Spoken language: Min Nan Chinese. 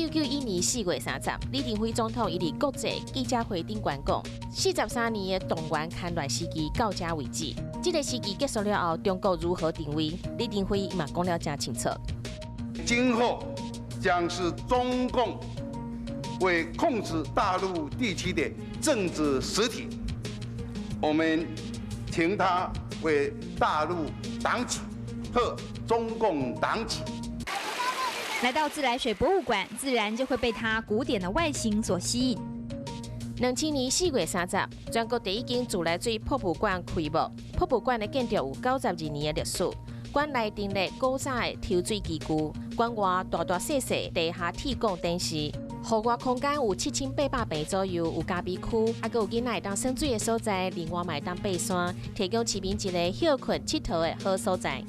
1991年4月30，李登輝總統伊佇國際記者會頂懸講，43年的動員戡亂時期到這為止。這個時期結束了後，中國如何定位？李登輝嘛講了誠清楚。今後將是中共為控制大陸地區的政治實體，我們稱它為大陸當局或中共當局。來到自來水博物館，自然就會被它古典的外形所吸引。2000年4月30，全國第一間自來水博物館開幕。博物館的建築有92年的歷史，館內陳列古早的抽水機具，館外大大細細地下鐵管展示。戶外空間有7800坪左右，有咖啡區，啊，閣有囡仔會當耍水的所在，另外嘛會當爬山，提供市民一个歇睏𨑨迌的好所在。